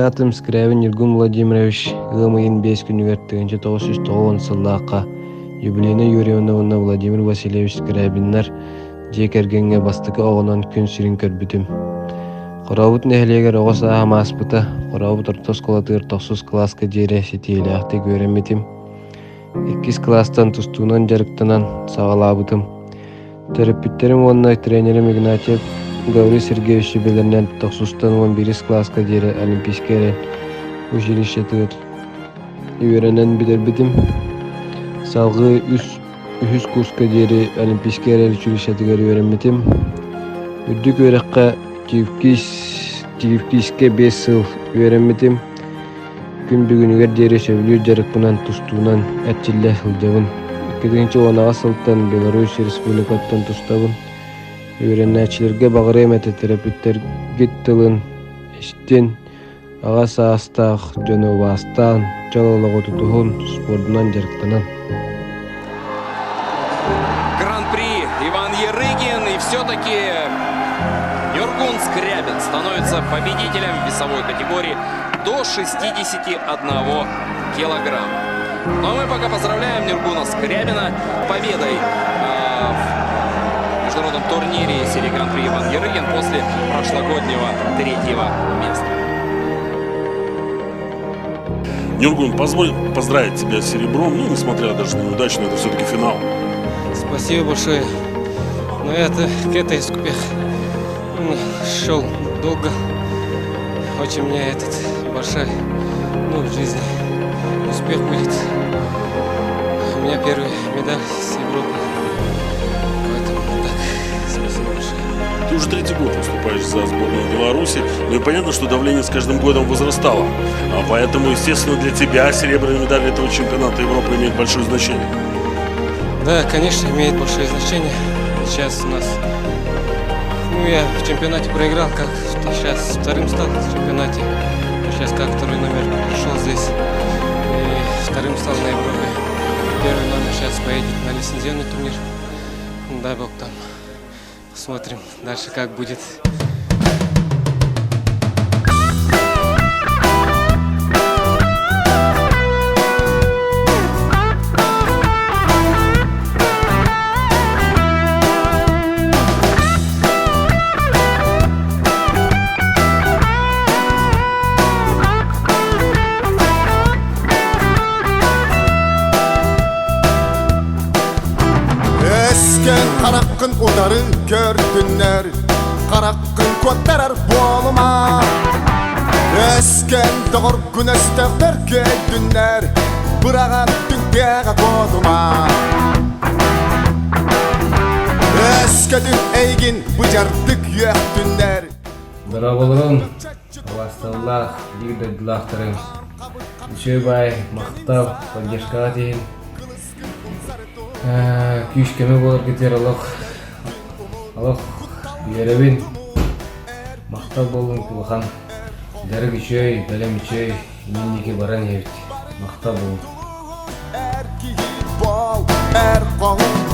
аатым Скрябин Ньургун Владимирович ыам ыйын 5 күнүгэр 1990 сыллаахха Юбилейна Юрьевна уонна Владимир Васильевич Скрябиннар дьиэ кэргэҥҥэ бастакы оҕонон күн сирин көрбүтүм. Хорообут нэһилиэгэр оҕо сааһым ааспыта, Хорообут орто оскуолатыгар тохсус кылааска диэри ситиһиилээхтик үөрэммитим. Иккис кылаастан тустуунан дьарыктанан саҕалаабытым. Төрөппүттэрим уонна тренерим Игнатьев Гаврил Сергеевич сүбэлэринэн тохсустан 11 кылааска диэри Олимпийскай эрэл училищетыгар үөрэнэн бүтэрбитим. Салгыы үс үһүс курска диэри Олимпийскай эрэл училищетыгар үөрэммитим. Үрдүк үөрэххэ ТИВКИС ТИВКИСкэ 5 сыл үөрэммитим. Күн бүгүнүгэр диэри сөбүлүүр дьарыкпынан тустуунан эрчиллэ сылдьабын. 2018 сылтан Беларусь Республикаттан тустабын. Үөрэнээччилэргэ баҕарыам этэ төрөппүттэргит тылын истин, аҕа саастаах дьону убаастаан, чөл олоҕу тутуһун, спордунан дьарыктанан. Гран-при Иван Ярыгин. И все-таки Нюргун Скрябин становится победителем весовой категории до 61 килограмма. Ну а мы пока поздравляем Нюргуна Скрябина победой в международном турнире серии Гран-при Иван Ярыгин после прошлогоднего третьего места. Нюргун, позволь поздравить тебя с серебром, ну, несмотря даже на неудачу, но это все-таки финал. Спасибо большое. Но это к этой успех ну, шел долго. Очень мне этот большой, ну, в жизни успех будет. У меня первый медаль с Европы. Поэтому так, спасибо большое. Ты уже третий год выступаешь за сборную Беларуси, ну и понятно, что давление с каждым годом возрастало. А поэтому, естественно, для тебя серебряная медаль этого чемпионата Европы имеет большое значение. Да, конечно, имеет большое значение. Сейчас у нас... Ну, я в чемпионате проиграл, как сейчас вторым стал в чемпионате. Сейчас как второй номер пришел здесь. И вторым стал на Европе. Первый номер сейчас поедет на лицензионный турнир. Дай бог там. Посмотрим дальше, как будет. Өскөн хараххын утары көрдүннэр, хараххын куоттарар буолума. Өскөн доҕоргун өстөөхтөр көйдүннэр, быраҕан түҥкэҕэ куотума. Өскөтүн эйигин быдьардык үөхтүннэр. Дорооболорун, убаасталлаах биир дойдулаахтарым. Үчүгэй баай, махтал, поддержкаҕа иһин. Күүс-көмө буоларгытыгар олох олох үөрэбин. Махтал буоллун улахан дьарык үчүгэй, бэлэм үчүгэй, инники баран иһэбит. Махтал буоллун. Эр киһи буол, эр хоһун.